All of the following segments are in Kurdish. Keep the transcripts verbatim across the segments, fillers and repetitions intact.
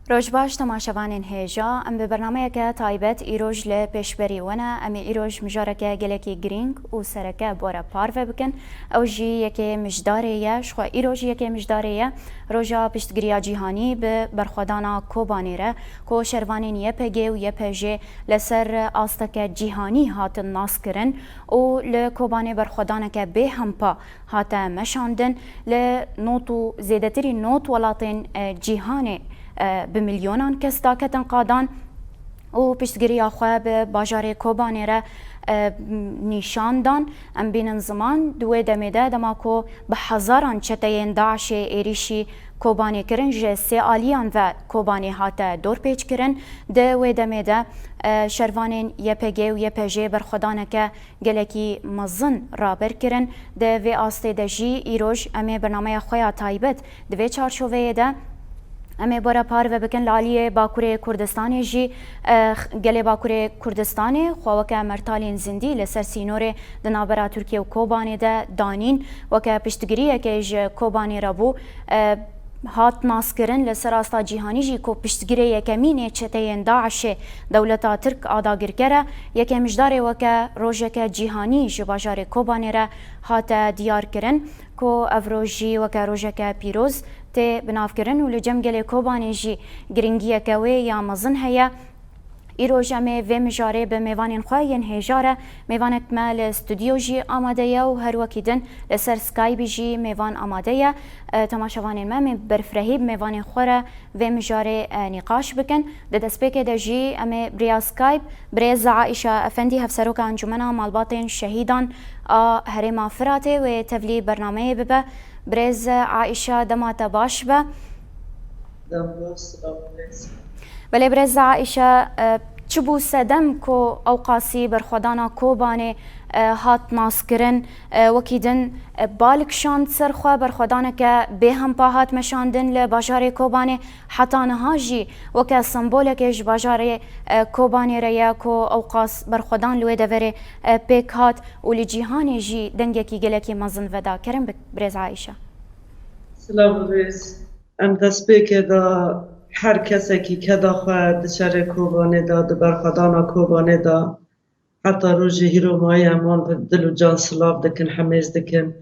Roj baş temaşevanên hêja, em bi bernameyeke taybet îroj li pêşberî we ne. Em ê îroj mijareke gelekî girîng û sereke bi we re parve bikin. Ew jî yekê mijdarê ye, ji xwe îroj yekê mijdarê ye. Roja piştgiriya cîhanî bi berxwedana Kobanê re, ku şervanên Y P G û Y P J li ser asteke cîhanî hatin naskirin û li Kobanê berxwedaneke bê hempa hate meşandin. Li nod û zêdetirî nod welatên, e, cîhanê, e, bi milyonan kes daketin qadan û piştgiriya xwe bi bajarê Kobanê re, e, nîşan dan. Em bînin ziman, di wê demê de, dema ku bi hezaran çeteyên DAIŞê êrîşî Kobanê kirin, ji sê aliyan ve Kobanê hate dorpêçkirin. Di wê demê de, e, şervanên Y P G û Y P J berxwedaneke gelekî mezin raber kirin. Di vê astê de jî îroj em ê bernameya xwe ya taybet di vê çarçoveyê de em ê bi we re parve bikin. Li aliyê Bakurê Kurdistanê jî, e, gelê Bakurê Kurdistanê xwe weke mertalên zindî li ser sînorê di navbera Tirkiye û Kobanê de danîn. Weke piştgiriyekê ji Kobanê re bû, e, hat naskirin. Li ser asta cîhanî jî ku piştgirê yekemîn ê çeteyên DAIŞê dewleta Tirk a dagirker e. Yekê mijdarê weke rojeke cîhanî ji bajarê Kobanê re hate diyar kirin, ku ev roj jî weke rojeke pîroz tê binavkirin û li cem gelê Kobanê jî giringiyeke wê ya mezin heye. Îroj em ê vê mijarê bi mêvanên xwe yên hêja re, mêvanek me li stûdyo jî amade ye û her wekî din li ser Skype jî mêvan amade ye. E, temaşevanên me, em ê berfirehî bi mêvanên xwe re vê mijarê, e, nîqaş bikin. Di destpêkê de jî em ê bi rêya Skype birêz Aîşa Efendî, Hevseroka Encûmena Malbatên Şehîdan a Herêma Firatê, wê tevlî bernameyê bibe. Birêz Aîşa, dema te baş be. Dem baş, silav û rêz. Belê birêz Aîşa, e, çi bû sedem ku ewqasî berxwedana Kobanê, e, hat naskirin, e, wekî din, e, bal kişand ser xwe, berxwedaneke bê hempa hat meşandin li bajarê Kobanê, heta niha jî weke sembolekê ji bajarê, e, Kobanê re ye ku ewqas berxwedan li wê deverê, e, pêk hat û li cîhanê jî dengekî gelekî mezin veda. Kerem bik, birêz Aîşa. Silav û rêz. Em destpêkê de her kesekî keda xwe di şerê Kobanê de, di berxwedana Kobanê de, heta rojê hîromayî em wan bi dil û can silav dikin, hemêz dikin.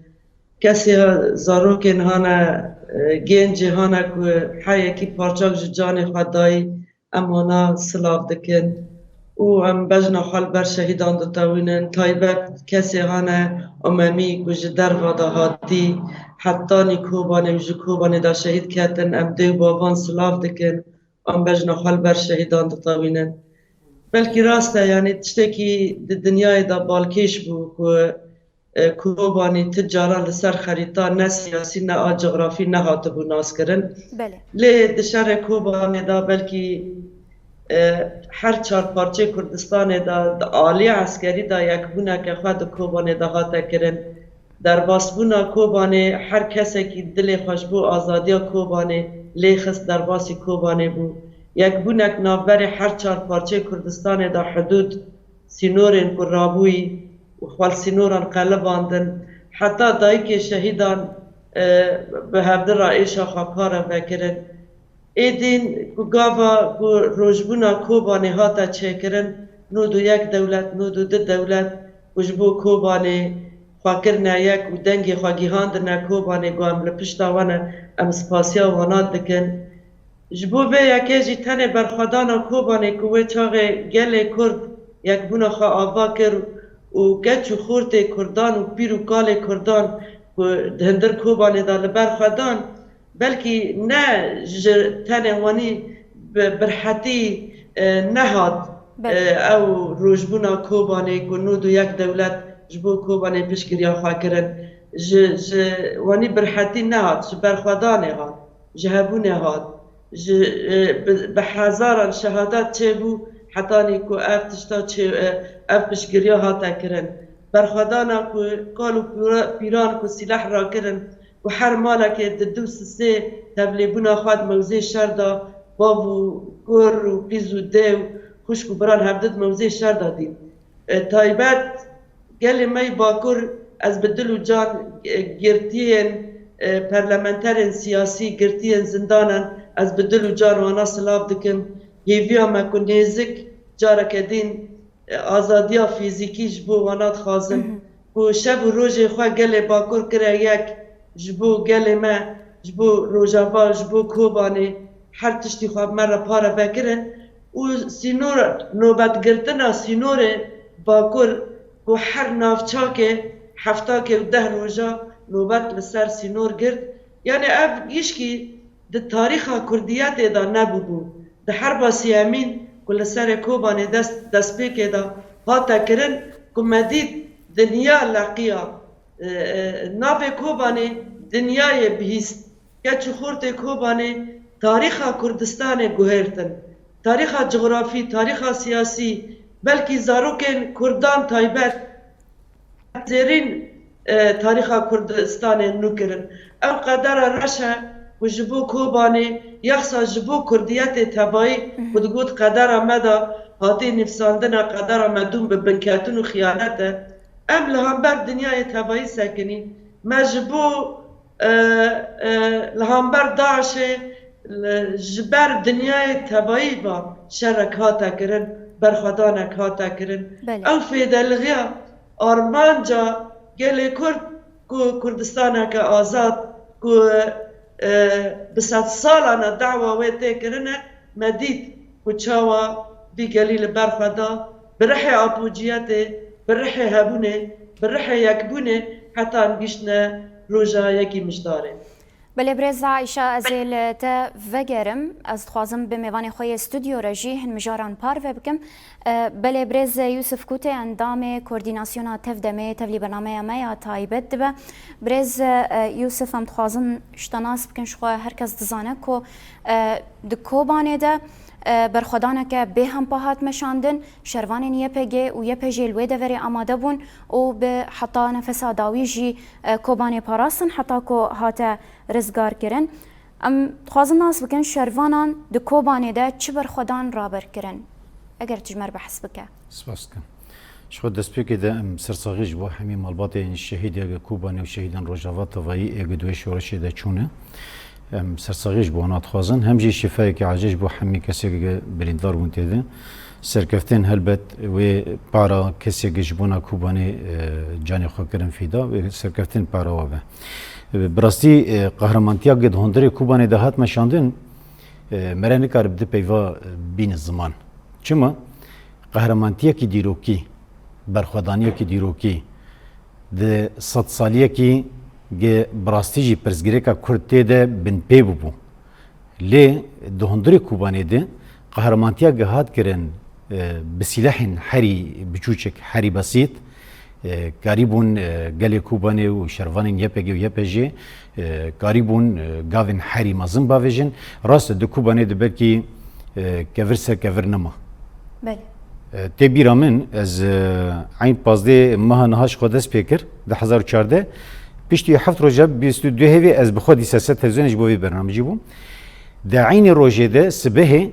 Kesê zarokên hane, e, gencê hane ku heyekî parçak ji canê xwe dayî, em wana silav dikin û em bejna xwe li ber şehîdan ditewînin. Taybet kesê hane umemî ku ji derva de hatî, hetanî Kobanê û ji Kobanê de şehîd ketin, em dê û bavan silav dikin, em bejna xwe li ber şehîdan ditewînin. Belkî rast e, yanî tiştekî di dinyayê de balkêş bû ku, e, Kobanê ti caran li ser xerîta ne siyasî, ne a cografî nehatibû naskirin. Belê. Lê di şerê Kobanê de belkî, e, her çar parçeyê Kurdistanê de di aliyê eskerî de yekbûneke xwe di Kobanê de hate kirin. Derbasbûna Kobanê, her kesekî dilê xwe ji bo azadiya Kobanê lê xist, derbasî Kobanê bû. Yekbûnek navberê her çar parçeyê Kurdistanê de hidûd, sînorên ku rabûyî û xwe li sînoran qelibandin, heta dayikê şehîdan, e, bi hevdi re êşa xwe pareve kirin. Êdîn ku gava ku rojbûna Kobanê hate çêkirin, nod û yek dewlet, nod û du dewlet ku ji bo Kobanê xwe kirine yek û dengê xwe gihandine Kobanê, ku em li pişta we ne, em spasiya wana dikin. Ji bo vê yekê jî tenê berxwedana Kobanê ku wê çaxê gelê Kurd yekbûna xwe ava kir û keç û xortê Kurdan û pîr û kalê Kurdan ku di hundir Kobanê de li ber xwe dan, belkî ne ji tenê wanî bi, bi rihetî, e, nehat, Belê. e, ew rojbûna Kobanê ku nod û yek dewlet ji bo Kobanê piştgiriya xwe kirin. Ji, ji wanî bi rihetî nehat, ji berxwedanê hat, ji hebûnê hat, ji, e, bi, bi hezaran şehadat çêbû, hetanî ku ev tişta çê, e, ev piştgiriya hate kirin. Berxwedana ku kal û pîra-, pîran ku sîleh rakirin, ku her malekê di du sisê tevlêbûna xwe di mewzê şer de, bav û kur û qîz û dê û xwişk û biran hevdi di mewzê şer de dît. E, taybet gelê me yê Bakur, ez bi dil û can, e, girtiyên, e, parlamenterên siyasî, girtiyên zindanan, Ez bi dil û can wana silav dikim. Hêviya me ku nêzik careke din, e, azadiya fîzîkî ji bo wana dixwazim. Ku şev û rojê xwe gelê Bakur kire yek, ji bo gelê me, ji bo Rojava, ji bo Kobanê, her tiştî xwe bi me re pareve kirin. Û sînor, nobetgirtina sînorê Bakur ku her navçakê hefta ke û deh roja nobet li ser sînor girt. Yani ev gişkî di tarîxa kurdiyetê de nebûbû. Di herba siyemîn ku li serê Kobanê dest, destpêkê de hate kirin, ku me dît dinya leqiya, e, e, navê Kobanê dinyayê bihîst. Keç û xortê Kobanê tarîxa Kurdistanê guhertin. Tarîxa cografî, tarîxa siyasî, belkî zarokên Kurdan taybet zêrîn, e, tarîxa Kurdistanê nû kirin. Ew qedera reş e ku ji bo Kobanê, yaxsa ji bo kurdiyetê tevayî ku digot qedera me de hatî nivîsandine, qedera me dûm bi binketin û xiyanet e. Em li hember dinyayê tevayî sekinîn. Me ji bo, e, e, li hember DAIŞê, li, ji ber dinyayê tevayî ve şerek hate kirin, berxwedanek hate kirin. Belê. Ew fêdelixiya armanca gelê Kurd ku Kurdistaneke azad, ku, e, bi sedsalane dawa wê tê kirine, me dît ku çawa vî gelî li ber xwe da, bi rihê apûciyetê, bi rihê hebûnê, bi rihê yekbûnê heta em gihîştine roja yekî Mijdarê. Belê birêz Ayşe, ez ê li te vegerim. Ez dixwazim bi mêvanê xwe yê stûdyo re jî hin mijaran parve bikim. E, belê birêz Yûsif Kûtê endamê koordînasyona Tevdemê tevlî bernameya me ya taybet dibe. Birêz, e, Yûsif, em dixwazin ji te nas bikin, ji xwe her kes dizane ku, e, di Kobanê de, e, berxwedaneke bêhempa hat meşandin, şervanên Y P G û Y P J li wê deverê amade bûn û bi heta nefesa dawî jî, e, Kobanê parastin heta ku hate rizgar kirin. Em dixwazin nas bikin şervanan di Kobanê de çi berxwedan raber kirin? Eger tu ji me re behs bike. Spas dikim. Ji xwe destpêkê de em sersaxî ji bo hemî malbatên şehîdê Kobanê û şehîdên Rojava tevayî ê ku di wê şoreşê de çûne. Em sersaxî ji bo wana dixwazin. Hem jî şîfayeke acil ji bo hemî kesê ku birîndar bûn tê de. Serkeftin helbet wê para kesê ku ji bona Kobanê, e, canê xwe kirin fîda, wê serkeftin para we be. E, bi rastî, e, qehremantiya ku di hundirê Kobanê de hat meşandin, e, me re nikare bi du peyva, e, bîne ziman. Çima? Qehremantiya ki dîrokî, berxwedaniyekî dîrokî, di sedsaliyekî ge bi rastî jî pirsgirêka Kurd tê de binpê bûbû. Lê di hundirê Kobanê de qehremantiya ge hat kirin, e, bi sîlehên herî biçûçik, herî besît, e, karîbûn, e, gelê Kobanê û şervanên Y P G û Y P J, e, karîbûn, e, gavên herî mezin bavêjin. Rast e, di Kobanê de belkî, e, kevir ser kevir nema. Belê. E, tê bîra min, ez, e, eyn pazdeh meha niha ji xwe dest pê kir, du hezar û çardeh. Piştî heft roja, bîst û du hêvî, ez bi xwe dîsa ser televîzyonê ji bo vê bernamecî bûm. Di eynî rojê de sibehê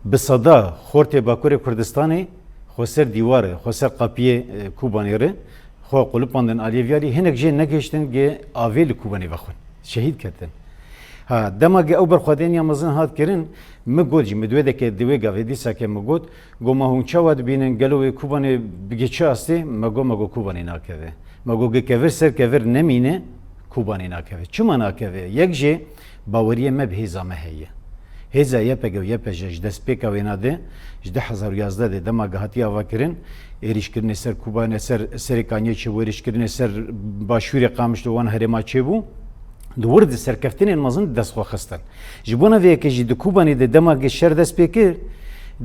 bi seda xortê Bakurê Kurdistanê xwe ser dîwarê, xwe ser qapiyê, e, Kobanê re, xwe qulipandin aliyê viyarî, hinek jê negihiştin ge avê li Kobanê vexwin. Şehîd ketin. Ha, dema ge ew berxwedêniya mezin hat kirin, min got jî, min di wê deke, di wê gavê dîsa ke min got, got, ma hûn çawa dibînin, gelo wê Kobanê bigê çi astê? Me got, me got, Kobanê nakeve. Me got, ge kevir ser kevir nemîne, Kobanê nakeve. Çima nakeve? Yek jê, baweriyê me bi hêza me heye. Hêza Y P G û Y P J ji destpêka wêna de, ji du hezar û yazdeh de dema ge hatiye avakirin, êrîşkirinê ser Kobanê, ser Serê Kaniyê çêbû, êrîşkirinê ser başûrê Qamişlo wan herêma çêbû, di wir de serkeftinên mezin di dest xwe xistin. Ji bona vê yekê jî di Kobanê de dema ge şer dest pê kir,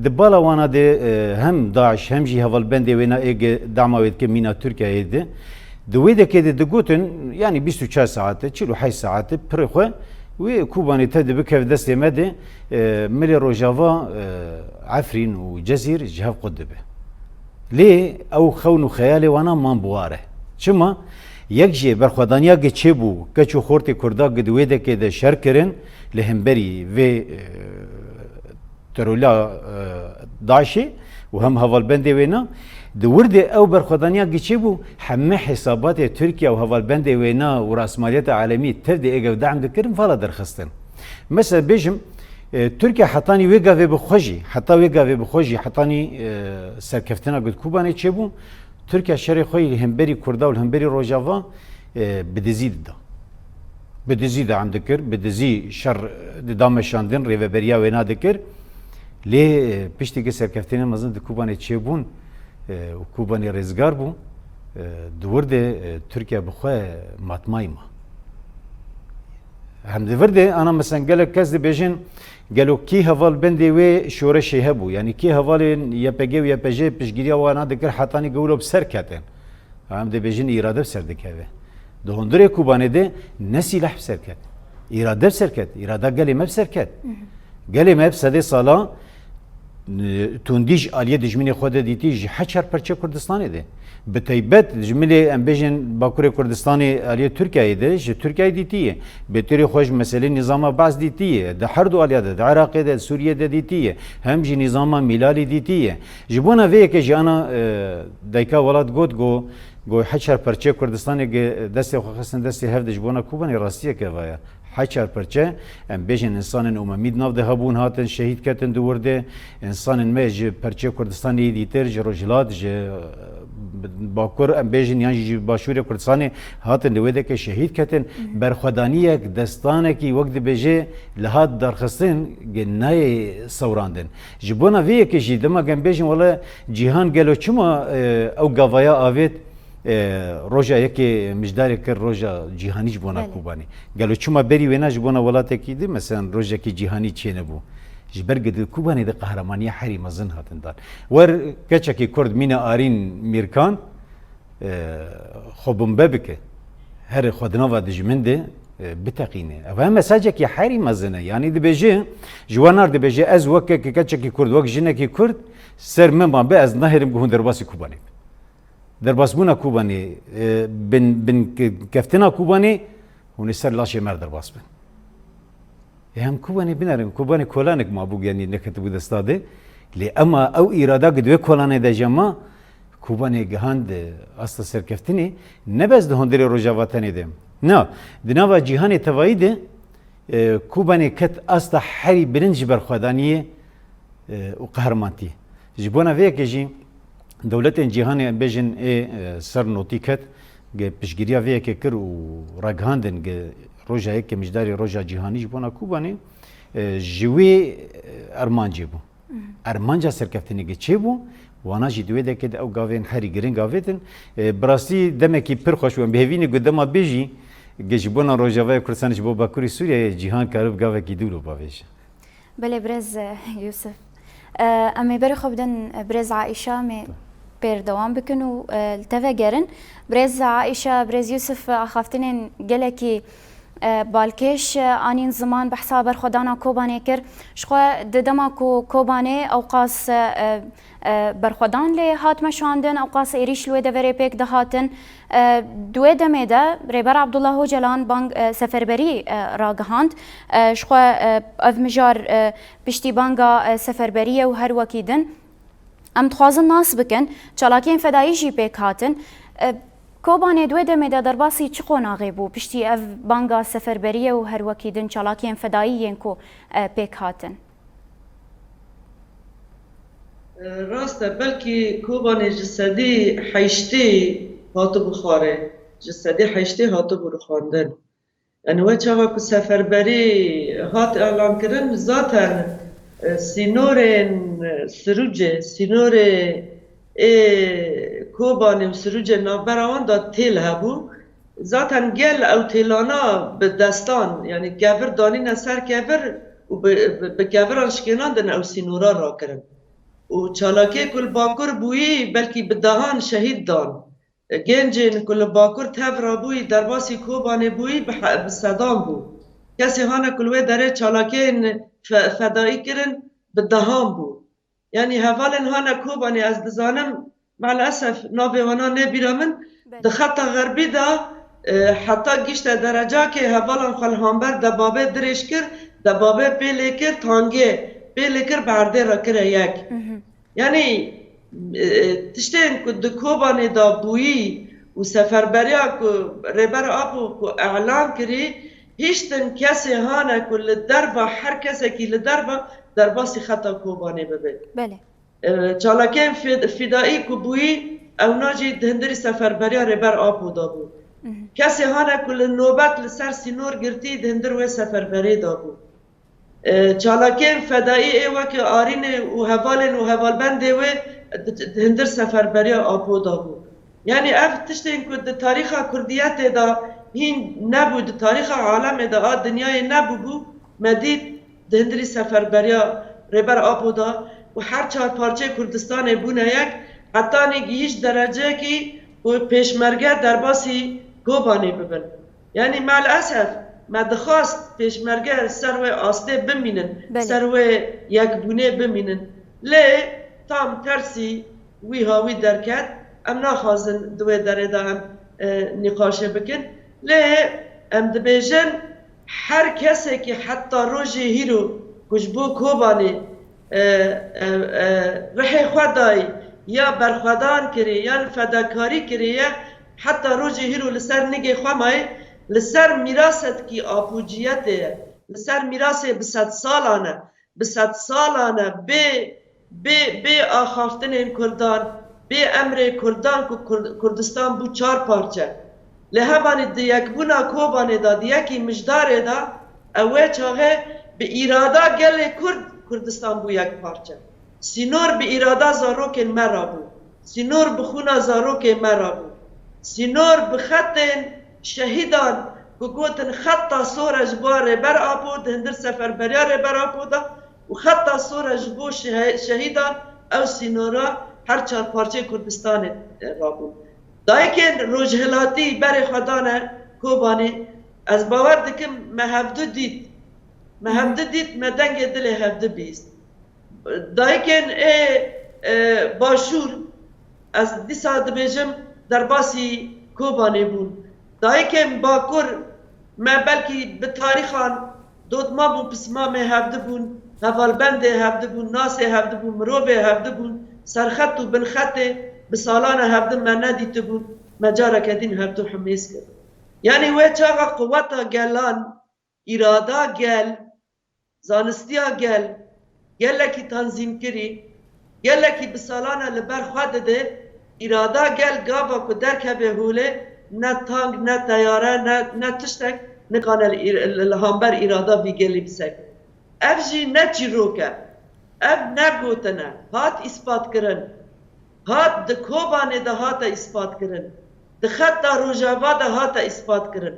di bala wana de, e, hem DAIŞ hem jî hevalbendê wêna ê ge dama wê dike mîna Tirkiyeyê de, di wê dekê de digotin, yanî bîst û çar saete, çil û heşt saete pirê xwe wê Kobanê te de bikeve destê me de, e, milê Rojava, e, Efrîn û Cezîr ji hev qut dibe. Lê ew xewn û xeyalê wana man bi war e. Çima? Yek jê berxwedaniya ge çêbû, keç û xortê Kurda ge di wê dekê de şer kirin, li hemberî vê, e, terola, e, DAIŞê û hem hevalbendê wêna, di wir de ew berxwedaniya ge çêbû, heme hesabatê Tirkiye û hevalbendê wêna û rasmaliyeta alemî tev de ê ge dehm dikirin, vala derxistin. Mesela bêjim, E, Tirkiye hetanî wê gavê bi xwe jî, heta wê gavê bi xwe jî, hetanî, e, serkeftina ku di Kobanê çêbû, Tirkiye şerê xwe yê li hemberî Kurda û li hemberî Rojava, e, bi dizî dida. Bi dizî devam dikir, bi dizî şer dida meşandin, rêveberiya wêna dikir. Lê, e, piştî ku serkeftinên mezin di Kobanê çêbûn, e, û Kobanê rêzgar bû, e, di wir de, e, Tirkiye bi xwe matmayî ma. Hem di vir de, ana, mesela gelek kes dibêjin, gelo kî heval bendê wê şoreşê hebû? Yanî kî hevalên Y P G û Y P J piştgiriya wana dikir hetanî ku wilo bi ser ketin? Em dibêjin îrade bi ser dikeve. Di hundirê Kobanê de ne sîleh bi ser ket. Îrade bi ser ket. Îrada gelê me bi ser ket. Gelê me bi sedê sala, e, tundî ji aliyê dijminê xwe de dîtî ji heçar perçê Kurdistanê de. Bi taybet ji milê, em bêjin, Bakurê Kurdistanê aliyê Tirkiyeyê de ji Tirkiyeyê dîtî ye. Bêtirê xwe ji meselê nîzama Baas dîtî ye. Di her du aliya de, di Iraqê de, di Sûriyê de dîtî ye. Hem jî nîzama Mîlalî dîtî ye. Ji bona vê yekê jî ana, e, dayika welat got, got, got heçar perçê Kurdistanê gi destê xwe xistin destê hev de ji bona Kobanê rastiyeke va ye. Heçar perçe, em bêjin, însanên umemî di nav de hebûn, hatin şehîd ketin di wir de. Însanên me ji perçê Kurdistanê yê dîtir, ji Rojhilat, ji, e, Bakur, em bêjin, yan jî ji Başûrê Kurdistanê hatin li wê deke şehîd ketin. Berxwedaniyek, destanekî wek dibêje li hat darxistin, gi nayê sewrandin. Ji bona vê yekê jî dema em bêjin, wele cîhan gelo çima, e, ew gavaya avêt? E, roja yekê mijdarê kir roja cîhanî ji bona Belê. Kobanê. Gelo çima berî wêna ji bona welatekî di, mesela rojekî cîhanî çênebû? Ji ber ku di Kobanê de qehremanîya herî mezin hatin dan. Wer keçekî Kurd mîna Arîn Mîrkan, e, xwe bombe bike. Here xwe di nava dijmin de, e, biteqîne. Ev mesajekî herî mezin e. Yanî dibêje, ji wan ar dibêje, ez weke ke-, keçekî Kurd, wek jinekî Kurd, ser min ma be, ez nahêrim ku hûn derbasî Kobanê bin. Derbasbûna Kobanê, e, bin, bin ke-, keftina Kobanê, hûn ê ser laşê me re derbas bin. Ê hem Kobanê binerin, Kobanê kolanek mabû, genî neketibû desta de. Lê ema ew îrada ku di wê kolanê de jî ma, Kobanê gihand asta serkeftinê, ne bes di hundirê Rojava tenê de. Na, di nava cîhanê tevayî de, e, Kobanê ket asta herî bilind ji berxwedaniyê, e, û qehremantiyê. Ji bona vê yekê jî dewletên cîhanê, em bêjin, ê, e, ser notî ket, ge-, piştgiriya vê yekê kir û ragihandin ge roja yekê mijdarê roja cîhanî ji bona Kobanê, e, ji wê, e, armancê bû. Armanca serkeftinê ge çêbû, wana jî di wê dekê de ew gavên herî giring avêtin. E, bi rastî demekî pir xweş bû. Em bihêvî ne ku dema bêjî, ge ji bona Rojavayê Kurdistanê, ji bo Bakurê Sûriyeyê cîhan karibe gavekî dû lo bavêje. Belê birêz, e, Yusuf. E, em ê berê xwe bidin, e, birêz Aîşa, em ê pêr dewam bikin û, e, li te vegerin. Birêz Aîşa, birêz Yusuf, e, axaftinên gelekî, e, balkêş, e, anîn ziman, behsa berxwedana Kobanê kir. Ji xwe di dema ku Kobanê ewqas, e, e, berxwedan lê hat meşandin, ewqas êrîş li wê deverê pêk dihatin. E, di wê demê de Rêber Abdullah Ocalan bang, e, seferberî, e, ragihand. E, ji xwe, e, ev mijar, e, piştî banga, e, seferberiyê û her wekî din. Em dixwazin nas bikin, çalakiyên fedayî jî pêk hatin. E, Kobanê di wê demê de derbasî çi qonaxê bû, piştî ev banga seferberiyê û her wekî din çalakiyên fedayî yên ku, e, pêk hatin? Rast e, belkî Kobanê ji sedî heştê hatibû xwarê, ji sedî heştê hatibû rixwandin. Yani we çawa ku seferberî hat elankirin, zaten, e, sînorên, e, Sirûcê, sînorê ê Kobanê û Sirûcê navbera wan de têl hebû. Zaten gel ew têlana bi destan, yani kevir danîne ser kevir û bi, bi, bi keviran şikênandin ew sînora rakirin. Û çalakê ku li Bakur bûyî, belkî bi dehan şehîd dan. Gencên ku li Bakur tev rabûyî, derbasî Kobanê bûyî, bi he-, bi sedan bû. Kesê hane ku li wê derê çalakiyên fe-, fedayî kirin, bi dehan bû. Yanî hevalên hane Kobanê, ez dizanim, meelesef navê wana nê bîra min, di Belê. Xeta Xerbî de, e, heta gişte derecakê hevalan xwe li hamber debabê dirêj kir, debabê pê lê kir, tangê pê lê kir, bi erdê re kire yek. Mhm. Yanî, e, tiştên ku di Kobanê de bûyî û seferberiya ku Rêber Apo ku elan kirî, Hiştin kesê hane ku li derva, her kesekî li derva derbasî xeta Kobanê bibe. Belê. E, çalakên fid-, fidaî ku bûyî, ewna jî di hindirî seferberiya Rêber Apo de bû. Mhm. Kesê hane ku li nobet li ser sînor girtî, di hindir wê seferberê de bû. E, çalakên fedaî ê weke Arînê û hevalên û hevalbendê wê di, di hindir seferberiya Apo de bû. Yanî ev tiştên ku di tarîxa kurdiyetê de hîn nebû, di tarîxa alemê de a dinyayê nebûbû, me dît di hindirî seferberiya Rêber Apo de û her çar parçeyê Kurdistanê bûne yek, hetanî gihîşt dereceyekî ku pêşmerge derbasî Kobanê bibin. Yanî, meelesef, me dixwast pêşmerge ser wê astê bimînin, Belê. ser wê yekbûnê bimînin. Lê tam tersî wî hawî derket. Em naxwazin di wê derê de em, e, nîqaşê bikin. Lê em dibêjin, her kesekî heta rojê hîro ku ji bo Kobanê, e, e, e, rihê xwe dayî, ya berxwedan kirî, yan fedakarî kirî ye, heta rojê hîro li ser nigê xwe maye, li ser mîrasetkî apûciyetê ye, li ser mîrasê bi sedsalan e, bi sedsalan e, bê, bê, bê axaftinên Kurdan, bê emrê Kurdan ku Kurd-, Kurdistan bû çar parçe. Lê hevanî di yekbûna Kobanê de di yekî mijdarê de, ew wê çaxê bi îrada gelê Kurd, Kurdistan bû yek parçe. Sînor bi îrada zarokên me re bû. Sînor bi xûna zarokê me re bû. Sînor bi xetên şehîdan ku gotin xeta sor e ji bo Rêber Apo, di hindir seferberiya Rêber Apo de û xeta sor e ji bo şehe-, şehîdan, ew sînora her çar parçeyê Kurdistanê, e, rabûn. Dayikên rojhilatî berê xwe dane Kobanê, ez bawer dikim me hevdu dît. Me Hı hı. hevdu dît, me dengê dilê hevdu bîst. Dayikên ê, e, başûr, ez dîsa dibêjim, derbasî Kobanê bûn. Dayikên bakur, me belkî bi tarîxan dotmam û pismamê hevdi bûn, hevalbendê hevdi bûn, nasê hevdi bûn, mirovê hevdi bûn, serxet û binxetê bi salan e hevdi me nedîtibûn, me careke din hevdu himêz kir. Yanî wê çaxa quweta gelan, îrada gel, zanistiya gel, gelekî tanzîmkirî, gelekî bi salan e li ber xwe dide, îrada gel gava ku derkeve holê, ne tank, ne teyare, ne, ne tiştek nikane li îr-, li, li hamber îrada vî gelî bisek. Ev jî ne çîrok e. Ev ne gotin e. Hat îspat kirin. Hat di Kobanê de hate îspat kirin. Di xeta Rojava de hate îspat kirin.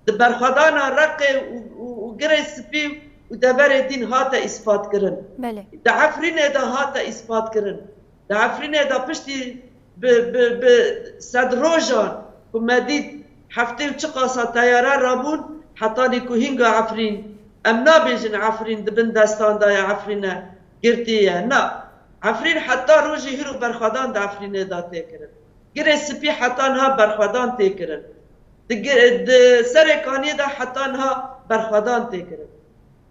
Di berxwedana Reqê û, û, û Girê Spî û deverê din hate îspat kirin. Belê. Di Efrînê de hate îspat kirin. Di Efrînê de piştî bi, bi, bi sed rojan ku me dît heftê û çiqasa teyare rabûn, hetanî ku hînga Efrîn, em nabêjin Efrîn di bin destan de ye, Efrîn e, girtî ye. Na, Efrîn heta rojê hîro berxwedan di Efrînê de tê kirin. Girê Spî heta niha berxwedan tê kirin. Di gi-, di Serê Kaniyê de heta niha berxwedan tê kirin.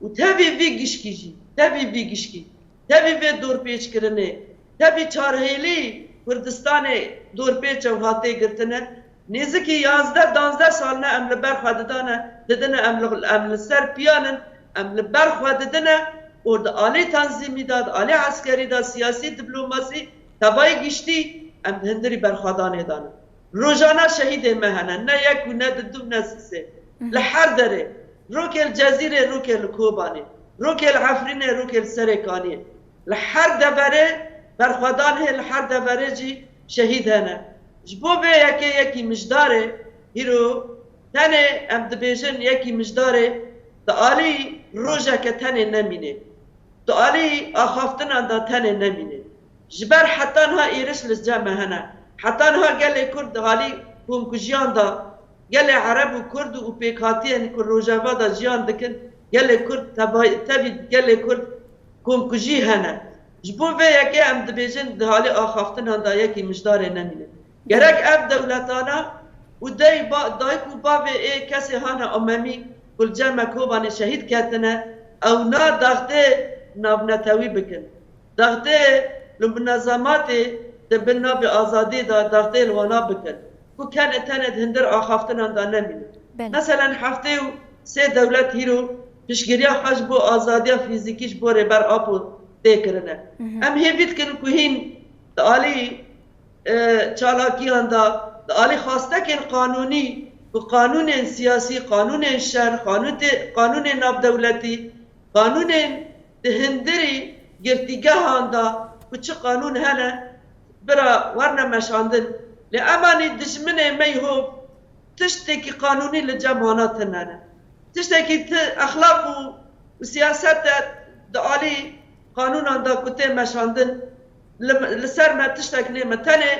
Û tevî vî gişkî jî, tevî vî gişkî, tevî vê dorpêçkirinê, tevî çarhêlî Kurdistanê dorpêç e û hatê girtine, nêzikî yazdeh danzdeh sal ne em li ber xwe didane, didine em li, em li ser piyan in, em li ber xwe didine û di alî tanzîmî de, di alî eskerî de, siyasî, diplomasî, tevayî giştî em di hindirî berxwedanê de ne. Rojana şehîdê me hene, ne yek û ne di du ne sisê. Li her derê, rokê li Cezîrê, rokê li Kobanê, rokê li Efrînê, rokê li Serê Kaniyê. Li her deverê berxwedan hê, li her deverê jî şehîd hene. Ji bo vê yekê yekî mijdarê, hîro tenê em dibêjin yekî mijdarê, di alî rojeke tenê nemînê. Di alî axaftinan de tenê nemîne. Ji ber heta niha êriş li cem me hene. Heta niha gelê Kurd di alî komkujiyan de, gelê Ereb û Kurd û pêkhatiyên ku Rojava de jiyan dikin, gelê Kurd tevay-, tevî gelê Kurd komkujî hene. Ji bo vê yekê em dibêjin di alî axaftinan de yekî mijdarê nemîne. Gerek ev dewletana û dey ba-, dayik û bavê ê kesê hane amemî ku li cem me Kobanê şehîd ketine, ewna daxtê navnetewî bikin. Daxtê li munezematê di bin navê azadiyê de daxtê li wana bikin. Ku kenê tenê di hindir axaftinan de nemînin. Belê. Meselen heftê û sê dewlet hîro piştgiriya xwe ji bo azadiya fîzîkî ji bo Rêber Apo tê kirine. Em hêvî dikin ku hîn di alî, e, çalakiyan de, di alî xwastekên qanûnî, ku qanûnên siyasî, qanûnên şer, qanûn tê-, qanûnên navdewletî, qanûnên di hundirî girtîgehan de ku çi qanûn hene, bira werne meşandin. Lê emanî dijminê me yê hov tiştekî qanûnî li cem wana tune ne. Tiştekî ti exlaq û, û siyaset de di alî qanûnan de ku tê meşandin, li, li ser me tiştek nê me. Tenê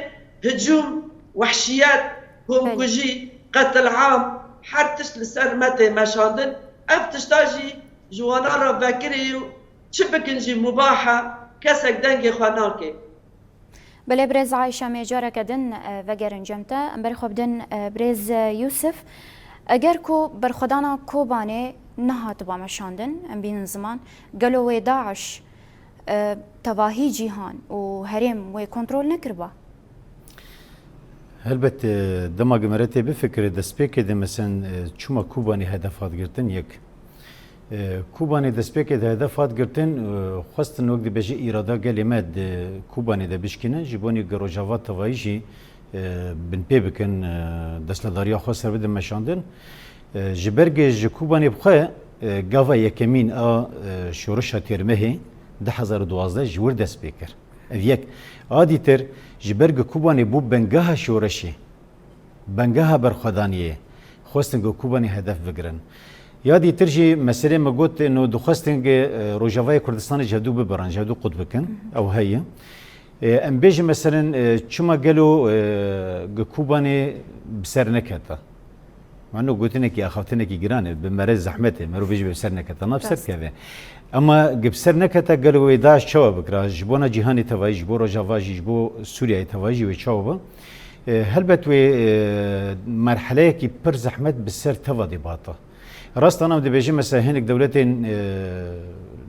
hicûm, wehşiyet, komkujî, qetil'am, her tişt li ser me tê meşandin. Ev tişta jî ji wana re vekirî û çi bikin jî mubah e, kesek dengê xwe nake. Belê birêz Ayşe, em ê careke din, e, vegerin cem te. Em berê xwe bidin, e, birêz, e, Yûsif. Eger ku berxwedana Kobanê nehatiba meşandin, em bînin ziman, gelo wê DAIŞ, e, tevahî cîhan û herêm wê kontrol nekiriba? Helbet, e, dema ku mere tê bifikire, destpêkê de, mesen, e, çima Kobanê hedef hat girtin, yek. E, Kobanê destpêkê de hedef hat girtin, e, xwestin wek dibêje îrada gelê me di Kobanê de bişkînin, ji bo nî ku Rojava tevayî jî, e, binpê bikin, e, desthilatdariya xwe ser bidin meşandin. E, ji ber ku ji Kobanê bi xwe, e, gava yekemîn a, e, şoreşa têrmehê du hezar û duwazdeh ji wir dest pê kir. Ev yek. A dîtir, ji ber ku Kobanê bû bengeha şoreşê, bengeha berxwedaniyê, xwestin ku Kobanê hedef bigirin. Ya dîtir jî meselê me got, no dixwestin ku, e, Rojavayê Kurdistanê ji hevdû bibirin, ji hevdû qut bikin. Ew heye. E, em bêjin meselen, e, çima gelo, e, ku Kobanê bi ser neketa? Mano gotinekî axaftinekî giran e, bi mere zehmet e, merov jî bi ser nekete, na bi ser Rast. dikeve. Ema gi bi ser nekete gelo wê DAIŞ çawa bikira? Ji bona cîhanê tevayî, ji bo Rojava jî, ji bo Sûriyeyê tevayî jî wê çawa ba? E, helbet wê, e, merheleyekî pir zehmet bi ser teva dê bata. Rast ana em dibêjin mesela hinek dewletên, e,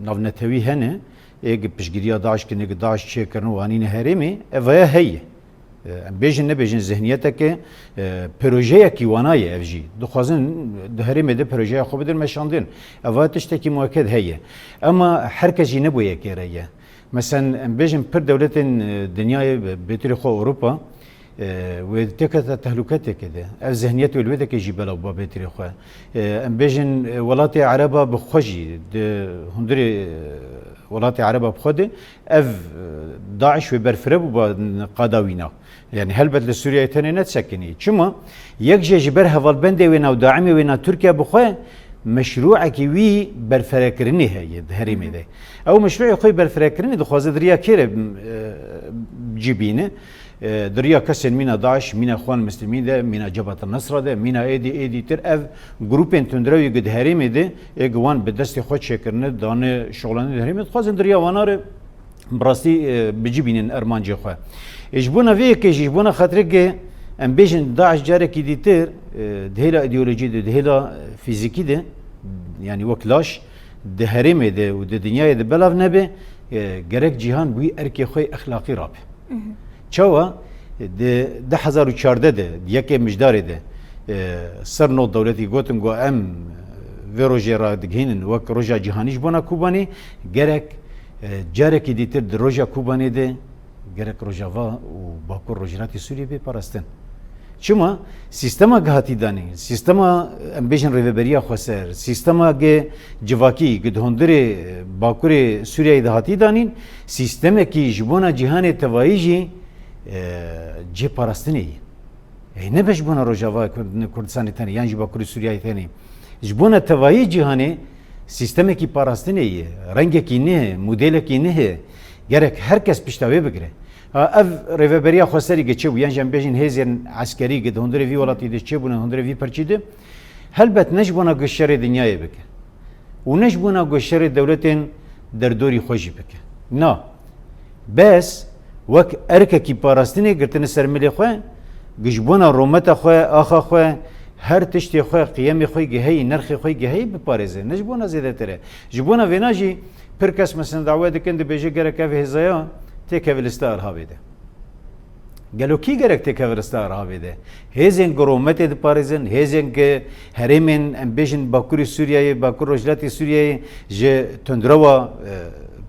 navnetewî hene, ê gi piştgiriya DAIŞ kirin, ê gi DAIŞ çêkirin û anîne herêmê, ev vaya heye. E, em bêjin nebêjin zihniyeteke, e, projeyekî wana ye ev jî. Dixwazin di herêmê de projeya xwe bidin meşandin. Ev vaya tiştekî mueked heye. Ema her kes jî ne bo yekê re ye. Mesen em bêjin pir dewletên, e, dinyayê, bêtirê xwe Ewropa, e, wê têkete tehlûketeke de. Ev zihniyet wê li wê deke jî belav ba bêtirê xwe. E, em bêjin, e, welatê Ereba bi xwe jî di hundirê, e, welatê Ereba bi xwe de ev, e, DAIŞ wê berfireh bû ba qada wîna. Yani helbet li Sûriyeyê tenê ne disekinî. Çima? Yek jê ji ber hevalbendê wê nav daimê wê nav Tirkiye bi xwe meşrûekî wî berfirekirinê heye di herêmê de. Ew meşrûê xwe berfirekirinê dixwaze di riya kê re, e, cibîne. E, di riya kesên mîna DAIŞ, mîna Xwan Mislimî de, mîna Cebhat el Nusra de, mîna êdî, êdî tir ev grûpên tundrewî ku di herêmê de, ê ku wan bi destê xwe çêkirine, dane şixulanî di herêmê, dixwazin di riya wana re bi rastî, e, bi cî bînin ermancê xwe. Ê, ji bona vê yekê jî, ji bona xatirê ke em bêjin DAIŞ carekî dîtir, e, di hêla îdeolojî de, di hêla, e, fîzîkî de, yanî wek laş, di herêmê de û di dinyayê de belav nebe, e, gerek cîhan bi wî erkê xwe yê exlaqî rabe. Çawa? Di du hezar û çardeh de, di yekê Mijdarê de, e, ser nod dewletî gotin ku em vê rojê radigihînin wek roja cîhanî ji bona Kobanê, gerek, e, carekî dîtir di roja Kobanê de gerek Rojava û Bakur Rojhilatê Sûriyê bê parastin. Çima? Sîstema gihatî danî, sîstema, em bêjin, rêveberiya xweser, sîstema ge civakî, ge di hundirê, e, Bakurê Sûriyeyê de hatî danîn, sîstemekî ji bona cîhanê tevayî jî, e, cê parastinê ye. Ê nebe ji bona Rojava Kurd-, Kurdistanê tenê, yan jî Bakurê Sûriyeyê tenê. Ji bona tevayî cîhanê sîstemekî parastinê ye, rengekî nî, modêlekî nî. Gerek her kes pişta wê bigire. Ha, ev rêveberiya xweserî ge çêbû, yan jî em bêjin hêzên eskerî ge di hundirê vî welatî de çêbûne, hundirê vî perçî de, helbet ne ji bona ge şerê dinyayê bike û ne ji bona ge şerê dewletên derdorî xwe jî bike. Na. Bes wek erkekî parastinê girtine ser milê xwe, ge ji bona rûmeta xwe, axa xwe, her tiştê xwe, qiyemê xwe ge heyî, nerxê xwe ge heyî biparêze. Ne ji bona zêdetir e. Ji bona vêna jî pir kes mesela dawe dikin, dibêje gerek ev hêzaya têkeve lista Irhabê de. Gelo kî gerek têkeve lista Irhabê de? Hêzên ku rûmetê diparêzin, hêzên ku herêmên, em bêjin, Bakurê Sûriyeyê, Bakur Rojhilatê Sûriyeyê ji tundrewa, e,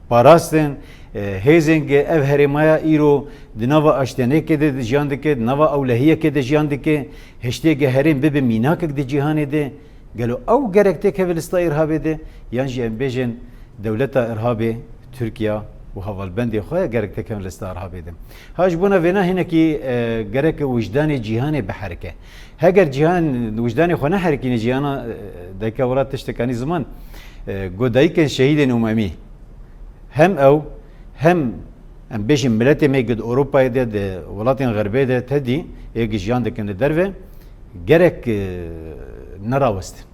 parastin, e, hêzên ku ev herêmaya îro di nava aştenekê de jiyan dike, di nava ewlehiyekê de jiyan dike, hiştê ku herêm bibe mînakek di cîhanê de, gelo ew gerek têkeve lista Irhabê de, yan jî em bêjin dewleta Irhabê, Tirkiye û hevalbendê xwe gerek têkevin lista Irhabê de? Ha ji bona vêna hinekî, e, gerek wijdanê cîhanê biherike. Heger cîhan wijdanê xwe neherikîne, cîhana, e, dayika welat tiştekanî ziman, e, go dayikên şehîdên umemî. Hem ew, hem em bêjin miletê me ku di Ewropayê de, di welatên xerbê de tedî ê ku jiyan dikin li derve, gerek, e, nerawestin.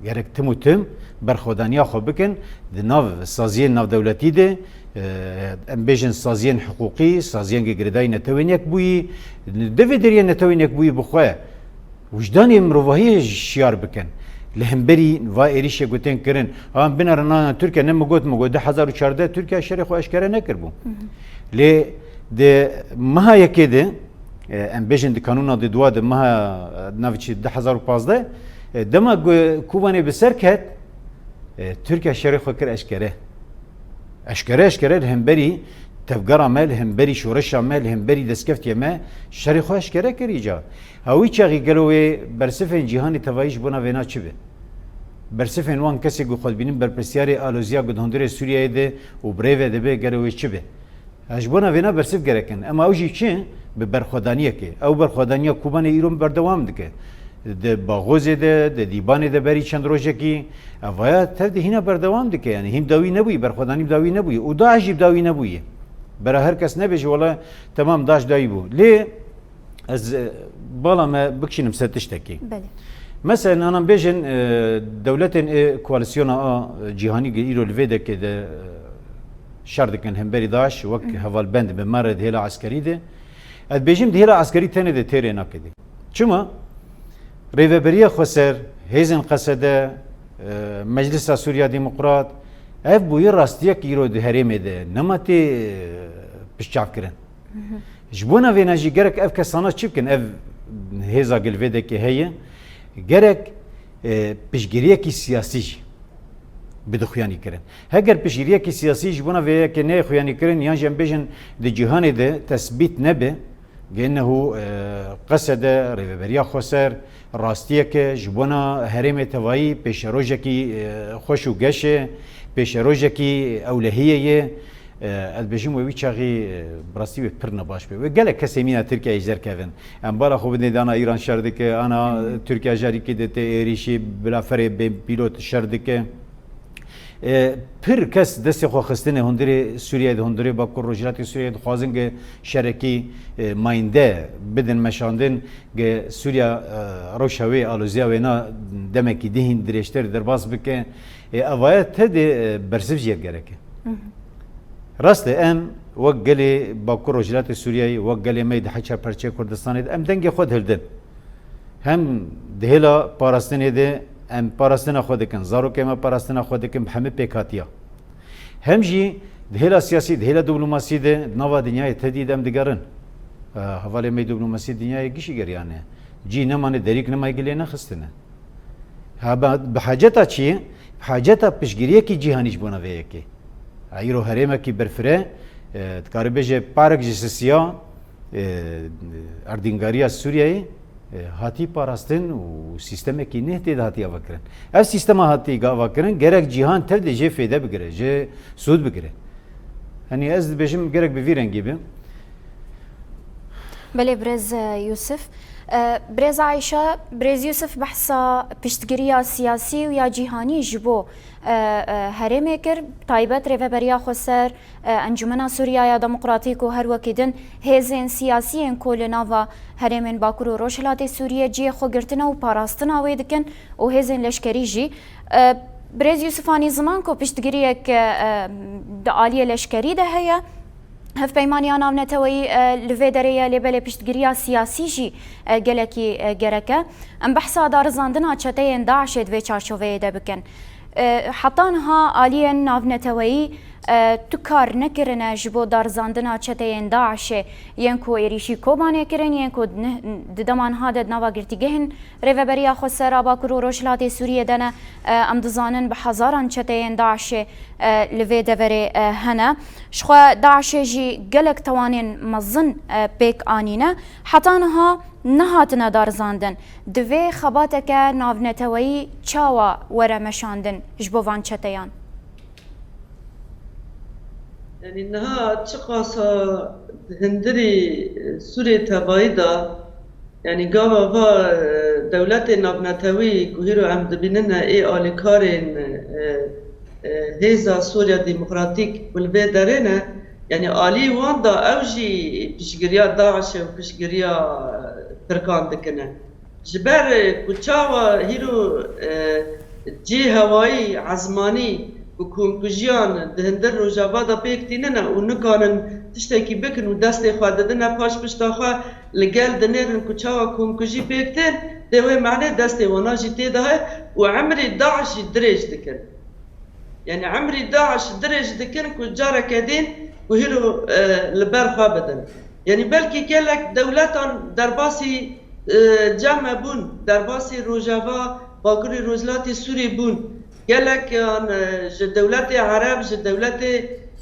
Gerek tim û tim berxwedaniya xwe bikin di nav saziyên navdewletî de, e, em bêjin saziyên hiqûqî, saziyên ku girêdayî Netewên Yekbûyî, di vê deriyê Netewên Yekbûyî bi xwe wijdanê mirovahiyê şiyar bikin. Li hemberî va êrîşê ku tên kirin, ha em binerin, na, na, Tirkiye ne min got, min got du hezar û çardeh Tirkiye şerê xwe eşkere nekiribû. Lê di meha yekê de, e, em bêjin di kanûna di dua de meha, e, navçî du hezar û pazdeh, e, dema ku Kobanê bi ser ket, e, Tirkiye şerê xwe kir eşkere. Eşkere, eşkere li hemberî tevgera me, li hemberî şoreşa me, li hemberî destkeftiyê me şerê xwe eşkere kir îcar. Ha wî çaxî gelo wê bersifên cîhanê tevayî ji bona vêna çi be? Bersifên wan kesê ku xwe dibînin berpirsiyarê aloziya ku di hundirê Sûriyeyê de û bi rê ve dibe, gelo wê çi be? Ha ji bona vêna bersif gerek in. Ema ew jî çi? Bi berxwedaniyekê. Ew berxwedaniya Kobanê îro berdewam dike. Di Baxozê de, di Dîbanê de berî çend rojekî, evaya tev de hîna berdewam dike. Yanî hîn bi dawî nebûyî, berxwedanî bi dawî nebûyî. Û DAIŞ jî bi dawî nebûyî. Bera her kes nebêje, wele temam, DAIŞ dawî bû. Lê ez, e, bala me bikişînim ser tiştekî. Belê. Mesela, nanan bêjin, e, dewletên ê koalîsyona a, e, cîhanî ge îro li vê dekê de, e, şer dikin hemberî DAIŞ, wek hevalbend bi me re di hêla eskerî de. Ez dibêjim di hêla eskerî tenê de têrê nake de. Çima? Rêveberiya Xweser, hêzên Qesede, e, Meclisa Sûriya Demokrat, ev bûye rastiyek îro di herêmê de nema tê, e, piştçavkirin. Ji bona vêna jî gerek ev kesana çi bikin, ev hêza gilvêdekê heye, gerek, e, piştgiriyekî siyasî jî bide xuyanî kirin. Heger piştgiriyekî siyasî ji bona vê yekê neyê xuyanî kirin, yan jî em bêjin di cîhanê de tesbît nebe, gênehu, e, Qesede, Rêveberiya Xweser, rastiyeke ji bona herêmê tevayî pêşerojekî, e, xweş û geş e, pêşerojekî ewlehiyê ye. E, ez dibêjim wê wî çaxî, e, bi rastî wê pir nebaş be. Wê gelek kesê mîna Tirkiyeyê ji derkevin. Em bala xwe bidin dana Îran şer dike, ana Tirkiye jarîkê de tê êrîşî, bilaferê bê pîlot şer dike. E, pir kes destê xwe xistine hundirê Sûriyeyê de, hundirê Bakur Rojhilatê Sûriyeyê dixwazin ge şerekî, e, mayînde bidin meşandin, ge Sûriya, e, rewşa wê, aloziya wê na demekî dihîn dirêjtir derbas bike. E, evaya te de, e, bersiv jê gereke. Rast e, em wek gelê Bakur Rojhilatê Sûriyeyê, wek gelê me di heçer perçeyê Kurdistanê de em dengê xwe dihildin. Hem di hêla parastinê de em parastina xwe dikin, zarokê me parastina xwe dikin bi hemî pêkhatiya. Hem jî di hêla siyasî, di hêla diplomasî de di nava dinyayê tedî de em digerin. E, hevalê me diplomasî dinyayê gişî geriyane. Cî nemane, derîk nemayê gilê nexistine. Ha, be-, bi haceta çi? Bi haceta piştgiriyekî cîhanî ji bona vê yekê. Ha, îro herêmekî berfireh, e, dikare bêje parek ji sisiya, e, erdîngariya Sûriyeyê, e, hatî parastin û sîstemekî neh tê de hatî avakirin. Ev sîstema hatî avakirin, gerek cîhan tev de jê fêde bigire, jê sûd bigire. Henî ez dibêjim gerek bi vî rengî be. Belê, birêz, e, Yusuf. E, birêz Ayşe, birêz Yusuf behsa piştgiriya siyasî û ya cîhanî ji bo, e, e, herêmê kir, taybet Rêveberiya Xweser, e, Encûmena Sûriya ya Demokratîk û her wekî din hêzên siyasî yên ku li nava herêmên Bakur û Rojhilatê Sûriyê cihê xwe girtine û parastina wê dikin û hêzên leşkerî jî. E, birêz Yusuf anî ziman ku piştgiriyek, e, e, di aliyê leşkerî de heye. Hevpeymaniya navneteweyî, e, li vê derê ye, lê belê piştgiriya siyasî jî, e, gelekî, e, gerek e. Em behsa darizandina çeteyên DAIŞê di vê çarçoveyê de bikin. E, heta niha aliyên navneteweyî, e, tu kar nekirine ji bo darizandina çeteyên DAIŞê, yên ku êrîşî Kobanê kirin, yên ku di neh-, di dema niha de di nava girtîgehên Rêveberiya Xweser a Bakur û Rojhilatê Sûriyê de ne. E, em dizanin bi hezaran çeteyên DAIŞê, e, li vê deverê, e, hene. Jixwe DAIŞê jî gelek tawanên mezin, e, pêk anîne. Heta niha nehatine darizandin. Divê xebateke navneteweyî çawa were meşandin ji bo van çeteyan? Yanî niha çiqasa di hundirî, e, Sûrê tevayî de, yanî gava va, e, dewletên navnetewî ku hîro em dibînine ê alîkarên, e, e, Hêza Sûriya Demokratîk ku li vê derê ne, yanî alî wan de ew jî piştgiriya DAIŞê û piştgiriya, e, Tirkan dikine. Ji ber, e, ku çawa hîro, e, cî hewayî, ezmanî ku komkujiyan di hundir Rojava de pêk tînine û nikanin tiştekî bikin û destê xwe didine paş pişta xwe, li gel dinêrin ku çawa komkujî pêk tên, dê wê manê destê wana jî tê de heye û emrî DAIŞ jî dirêj dikin. Yanî emrî DAIŞ dirêj dikin ku careke din ku hîro, e, li ber xwe bidin. Yanî belkî gelek dewletan derbasî, e, cem me bûn, derbasî Rojava, Bakurê Rojhilatê Sûrî bûn. Gelek an, e, ji dewletê Ereb, ji dewletê,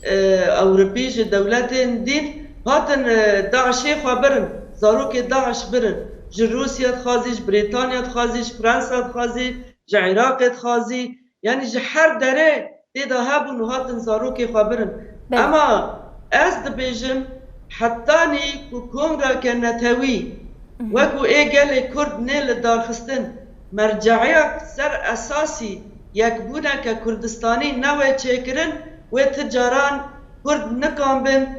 e, Ewropî, ji dewletên din hatin, e, DAIŞê xwe birin, zarokê DAIŞ birin. Ji Rûsya dixwazî, ji Brîtanya dixwazî, ji Fransa dixwazî, ji Iraqê dixwazî, yanî ji her derê tê de hebûn û hatin zarokê xwe birin. Belê. Ema ez dibêjim, hetanî ku kongreke netewî, mhm, wekû ê gelê Kurd nê li darxistin, merceiyek ser esasî yekbûneke Kurdistanî newê çêkirin, wê ti caran Kurd nikanbin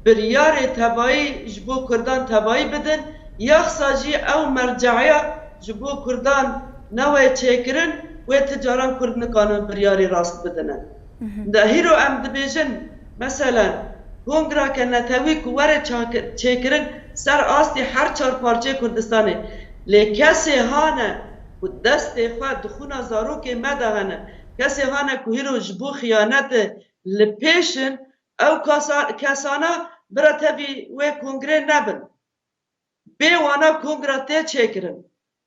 biryarê tevayî ji bo Kurdan tevayî bidin, yaxsa jî ew merceya ji bo Kurdan newê çêkirin, wê ti caran Kurd nikanin biryarê rast bidine. Mhm. De hîro em dibêjin, meselen, kongrake netewî ku were çak-, çêkirin ser astê her çar parçeyê Kurdistanê. Lê kesê hane ku destê xwe di xûna zarokê me de hene, kesê hane ku hîro ji bo xiyanetê li pêş in, ew kasa-, kesana bira tevî wê kongrê nebin. Bê wana kongra tê çêkirin.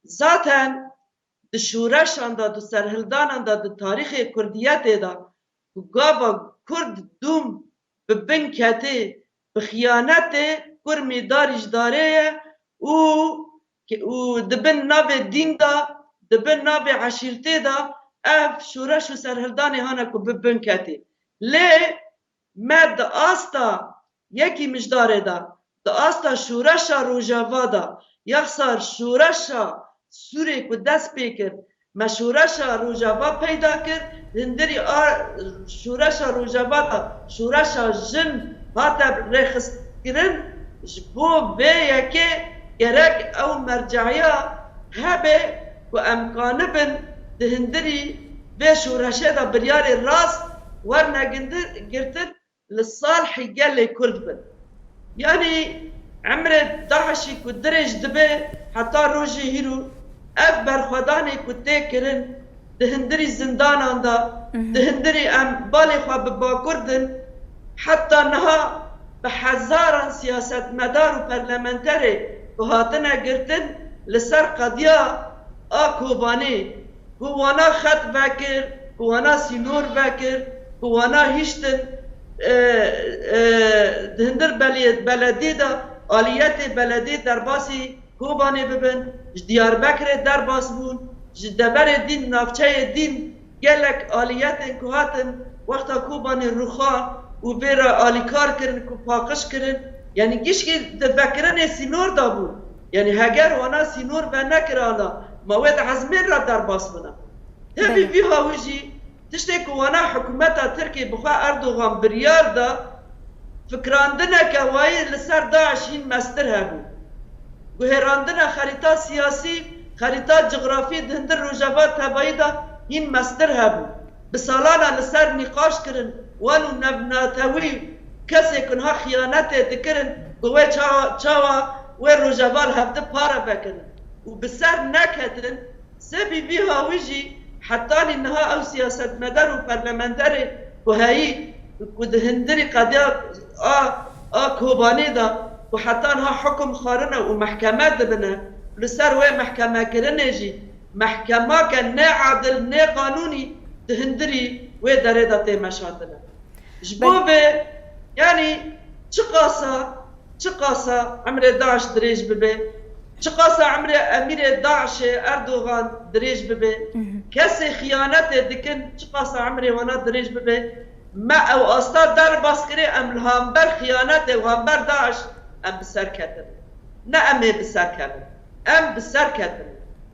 Zaten di şoreşan de, di serhildanan de, di tarîxê kurdiyetê de ku gava kurd dûm bi bin ketê, bi xiyanetê kurmî darî ji darê ye û, û di bin navê dîn de, di bin navê eşîrtê de ev şoreş û serhildanê hane ku bi bin ketê. Lê me di asta yekî mijdarê de, di asta şoreşa Rojava de, yaxsa şoreşa Sûrê ku dest pê kir, me şoreşa Rojava peyda kir, hundirî a şoreşa Rojava de şoreşa jin hate rêxistkirin, ji bo vê yekê gerek ew merceya hebe ku em kanibin di hundirî vê şoreşê de biryarê rast werne gindir-, girtin, li salhî gelê Kurd bin. Yanî emrê DAIŞî ku dirêj dibe heta rojê hîro, ev berxwedanê ku tê kirin di hundirî zindanan de, mhm, di hundirî em balê xwe bi Bakur din, heta niha bi hezaran siyasetmedar û parlamenterê ku hatine girtin li ser qediya a Kobanê, ku wana xet vekir, ku wana sînor vekir, ku wana hiştin, e, e, di hundir belê-, beledî de, aliyetê beledî derbasî Kobanê bibin, ji Diyarbekirê derbas bûn, ji deverê dîn, navçeyê dîn, gelek aliyetên ku hatin wexta Kobanê rûxan û vê re alîkar kirin, ku paqij kirin, yanî gişkî di vekirinê sînor de bû. Yanî heger wana sînor venekirana, ma wê di ezmên re derbas bina. Tevî, belê, vî hawî jî tiştê ku wana hikûmeta Tirkiyê bi xwe Erdogan biryar da, fikrandineke wayî li ser DAIŞ hîn mestir hebû. Guherandina xerîta siyasî, xerîta cografî di hundir Rojava tevayî de hîn mestir hebû. Bi salan e li ser nîqaş kirin, welo navnetewî kesê ku niha xiyanetê dikirin, ku wê çawa, çawa wê Rojava li hevdi pare vekirin û bi ser neketin, sebî vî hawî jî Hetanî niha ew siyasetmedar û parlamenterê ku heyî ku di hundirî qediya a, a Kobanê de ku heta niha hukum xwarine û mehkeme dibine, li ser wê mehkemekirinê jî mehkemake neadil, nêqanûnî di hundirî wê derê de tê meşandine. Ji bo vê, yanî çiqasa, çiqasa emrê DAIŞ dirêj bibe, çiqasa emrê emîrê DAIŞê Erdogan dirêj bibe, kesê xiyanetê dikin, çiqasa emrê wana dirêj bibe, me ew asta derbas kirê, em li hamber xiyanetê û hamber DAIŞ em bi ser ketin. Ne em ê bi ser kevin. Em bi ser ketin.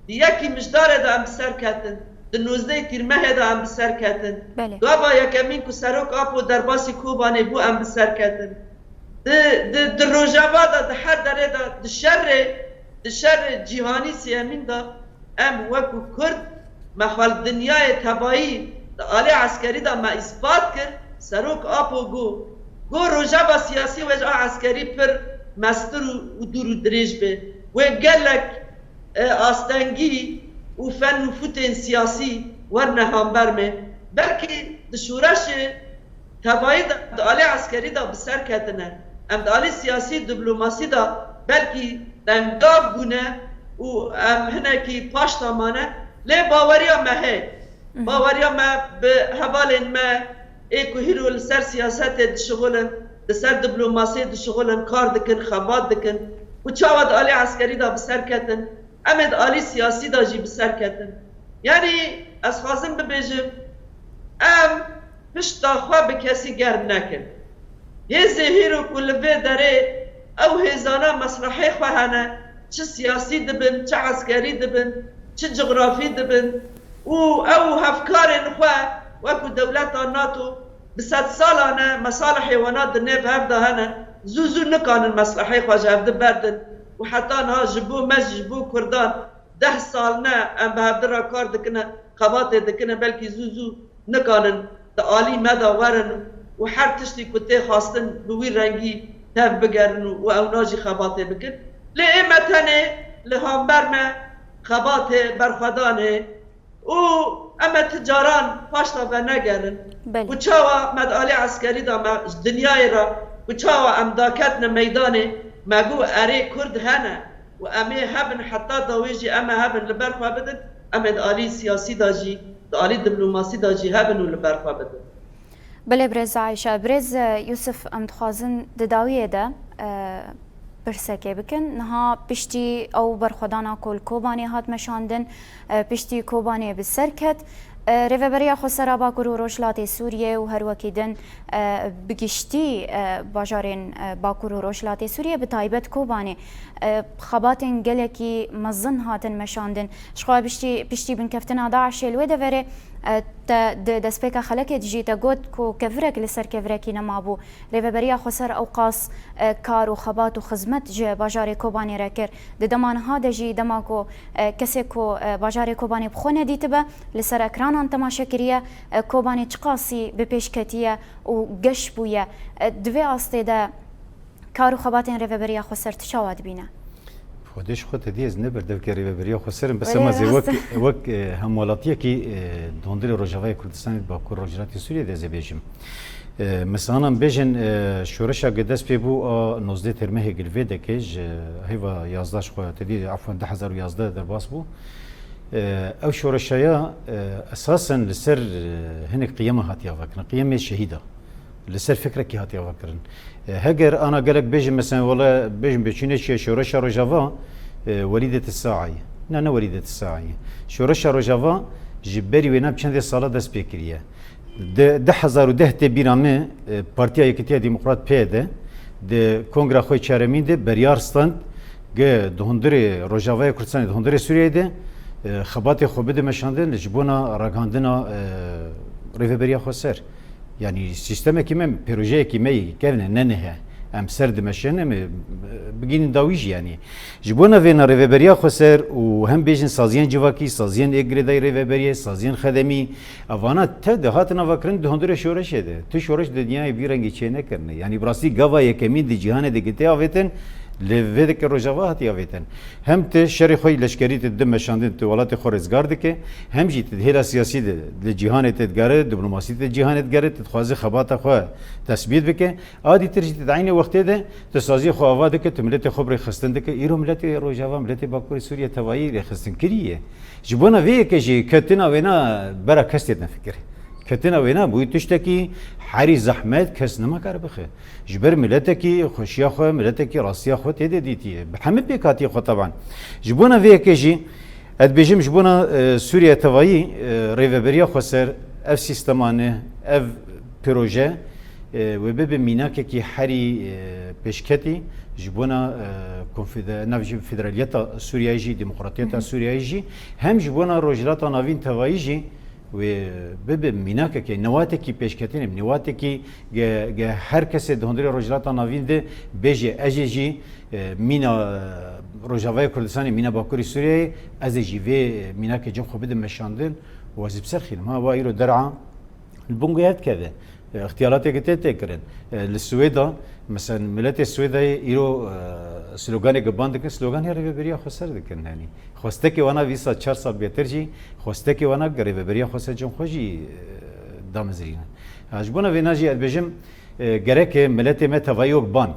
Di yekî Mijdarê de em bi ser ketin. Di nozdehê Tîrmehê de em bi ser ketin. Belê. Gava yekemîn ku Serok Apo derbasî Kobanê bû, em bi ser ketin. Di, di, di Rojava de, di her derê de, di şerê, di şerê cîhanî sêyemîn de em wekû Kurd, me xwe li dinyayê tevayî di alê eskerî de me îspat kir. Serok Apo got, got rojeva siyasî wê ji a eskerî pir mestir û, û dûr û dirêj be. Wê gelek e, astengî û fen nûfûtên siyasî werine hamber me. Belkî di şoreşê tevayî de di alê eskerî de bi ser ketine. Em di alê siyasî, diplomasî de belkî tenggav bûne û em hinekî paş de mane. Lê baweriya me heye. Mhm. Baweriya me bi hevalên me ê ku hîro li ser siyasetê dişixulin, li ser diplomasiyê dişixulin, kar dikin, xebat dikin û çawa di alî eskerî de bi ser ketin, em ê di alî siyasî de jî bi ser ketin. Yanî ez xwazim bibêjim, em pişta xwe bi kesî germ nekin. Hêzê hîro ku li vê derê ew hêzana meslehê xwe hene, çi siyasî dibin, çi eskerî dibin, çi cografî dibin û ew hevkarên xwe wekû dewleta NATO bi sedsalan e mesalihê wana di nêv hev de hene, zû zû nikanin meslehê xwe ji hevdi berdin û heta niha ji bo me jî, ji bo Kurdan deh sal ne, em bi hevdi re kar dikine, xebatê dikine, belkî zû zû nikanin di alî me de werin û her tiştî ku tê xwestin bi wî rengî tev bigerin û, û ewna jî xebatê bikin. Lê ê me tenê li hamber me xebatê berxwedanê û em e ti caran paşta venegerin. Belê. Ku çawa me di alî eskerî de me ji dinyayê re, ku çawa em daketine meydanê, me got erê Kurd hene û em ê hebin, heta dawê jî em ê hebin, li ber xwe bidin, em ê di alî siyasî de jî, di alî diplomasî de jî hebin û li ber xwe bidin. Belê birêz Ayşe. Birêz, e, Yusuf, em dixwazin di dawiyê de, e, pirsekê bikin. Niha piştî ew berxwedana ku li Kobanê hat meşandin, e, piştî Kobanê bi ser ket, e, Rêveberiya Xweser a Bakur û Rojhilatê Sûriyê û her wekî din, e, bi giştî, e, bajarên, e, Bakur û Rojhilatê Sûriyê, bi taybet Kobanê, e, xebatên gelekî mezin hatin meşandin. Ji xwe piştî, piştî binkeftina DAIŞê li wê deverê, e, te di destpêka xelekê dijî te got ku kevirek li ser kevirekî nemabû. Rêveberiya Xweser ewqas, e, kar û xebat û xizmet ji bajarê Kobanê re kir. Di dema niha de jî, dema ku, e, kesê ku, e, bajarê Kobanê bi xwe nedîtibe, li ser ekranan temaşe kiriye, e, Kobanê çiqasî bi pêş ketiye û geş bûye. E, di vê astê de kar û xebatên Rêveberiya Xweser tu çawa dibîne? Xwedê ji xwe te dî ez ne berdevkê Rêveberiya Xweser im, bes Belê, ema zê rast wek, e. wek, e, hemwelatiyekî, e, di hundirê Rojavayê Kurdistanê di Bakur Rojhilatê Sûriyê de ez ê bêjim. E, mesela em bêjin, e, şoreşa ku dest pê bû a nozdeh Têrmehê ku li vê dekê ji heyva yazdeh ji xwe te dî, efwen du hezar û yazdeh derbas bû. E, ew şoreşaya, e, esasen li ser, e, hinek qiyema hatiye vekirin. Qiyemê şehîda. Li ser fikrekî hatiye vekirin. E, heger ana gelek bêjin, mesela, wele bêjin bêçûnê çi ye, şoreşa Rojava, e, welîdet sa'a ye. Na, ne welîdet sa'a ye. Şoreşa Rojava ji berî wê nav çendê sala dest pê kiriye. Di du hezar û deh tê bîra min, e, Partiya Yekîtiya Demokrat, P Y D, di kongra xwe çaremîn de beryar stand, ge di hundirê Rojavayê Kurdistanê, di hundirê Sûriyeyê de, e, xebatê xwe bide meşandin ji bona ragihandina, e, Rêveberiya Xweser. Yanî sîstemekî me, projeyekî me yê kevne, ne nihe. Em ser dimeşin, em ê bigihînin dawî jî yanî. Ji bona vêna Rêveberiya Xweser û hem bêjin saziyên civakî, saziyên ê girêdayî Rêveberiyê, saziyên xedemî, evana tev de hatin avakirin di hundirê şoreşê de. Tu şoreş di dinyayê vî rengî çênekirine. Yanî bi rastî gava yekemîn di cîhanê de ku tê avêtin, Lê vê dike Rojava hatiye avêtin. Hem ti şerê xwe yî leşkerî ti di meşandin, ti welatê xwe rizgar dike, hem jî ti di hêla siyasî de, di cîhanê te digere, diplomasî te cîhanê digere, ti dixwaze xebata xwe tesbît bike. A dîtir jî ti di eynê wextê de ti saziyê xwe ava dike, ti miletê xwe bi rêxistin dike. Îro miletê Rojava, miletê Bakurê Sûriye tevayî rêxistinkirî ye. Ji bona vê yekê jî ketina wêna bera kes têdine fikirê. Ketina wêna bûyî tiştekî herî zehmet, kes nimakare bixe. Ji ber miletekî xweşiya xwe, miletekî rastiya xwe tê de dîtiye. Bi hemî pêkhatiyê xwe teban. Ji bona vê yekê jî, ez dibêjim ji bona, e, Sûriye tevayî, e, rêveberiya xweser, ev sîstemane, ev proje, e, wê bibe mînakekî herî, e, pêşketî ji bona, e, konfede-, nav jî federaliyeta Sûriyeyê jî, demokratiyeta Sûriyeyê jî, hem ji bona Rojhilata Navîn tevayî jî, wê bibe mînakekê, newatekî pêşketinê, newatekî ge, ge her kesê di hundirê Rojhilata Navîn de bêje, ez ê jî, e, mîna, e, Rojavayê Kurdistanê, mîna Bakurê Sûriyeyê, ez ê jî vê mînakê cem xwe bidim meşandin û ez ê bi ser xînim. Ha, wa îro der'a li bingê hev dikeve. E, îxtiyalateke tê tê kirin. E, li Swêda, mesela miletê Swêdayê îro, e, sloganeke ban dikin, sloganê rêveberiya xweser dikin, henî. Xwestekê wana vî sal, çar sal bêtir jî, xwestekê wana rêveberiya xweser cem xwe jî, e, damezirînin. Ha, ji bona vêna jî ez dibêjim, e, gereke miletê me tevayî wek bank,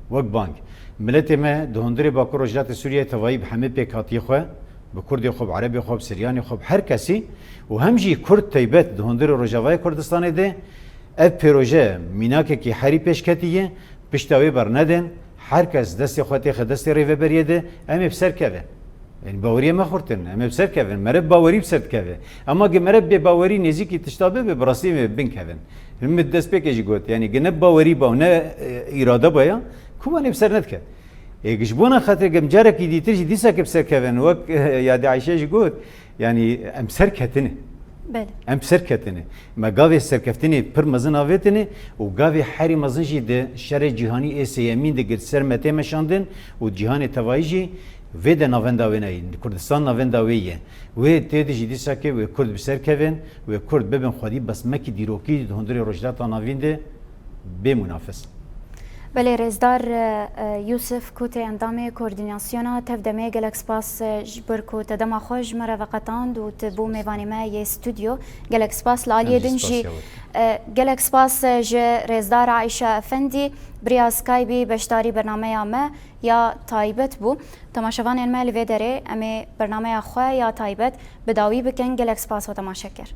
wek bank, miletê me di hundirê Bakur Rojhilatê Sûriyeyê tevayî bi hemî pêkhatiyê xwe, bi Kurdê xwe, bi Erebê xwe, bi Siryanê xwe, bi her kesî û hem jî Kurd taybet di hundirê Rojavayê Kurdistanê de ev pêroje mînakekî herî pêşketî ye, pişta wê bernedin, her kes destê xwe têxe destê rêveberiyê de, em ê bi ser kevin. Yanî baweriyê me xurtin, em ê bi ser kevin. Meriv bawerî bi ser dikeve. Ema ge meriv bê bawerî nêzîkî tişta bibe, bi rastî em ê bi bin kevin. Min destpêkê jî got, yanî ge ne bawerî ba û ne, e, îrade ba ya, ku em ê bi ser nediket. Ê, ji bona xatirê ge em carekî dîtir jî dîsa ke bi ser kevin, wek, e, Yadê Ayşe jî got, yanî em ser ketine. Belê. Em ser ketine. Me gavê serkeftinê pir mezin avêtine û gavê herî mezin jî di şerê cîhanî ê sêyemîn de girt ser me tê meşandin û cîhanê tevayî jî vê de navenda wê neyê, Kurdistan navenda wê ye. Wê tê de jî dîsa ke wê Kurd bi ser kevin, wê Kurd bibin xwedî besmekî dîrokî di hundirê Rojhilata Navîn de bê mûnafis. Belê, rêzdar, e, e, Yûsif Kûtê, endamê koordînasyona Tev Demê, gelek spas, e, ji ber ku te dema xwe ji me re veqetand û tu bû mêvanê me yê stûdyo. Gelek spas. Li aliyê din jî, e, gelek spas, e, ji rêzdar Ayşe Efendî, bi riya Skypeî beşdarî bernameya me ya taybet bû. Temaşevanên me, li vê derê em ê bernameya xwe ya taybet bi dawî bikin. Gelek spas we temaşekar.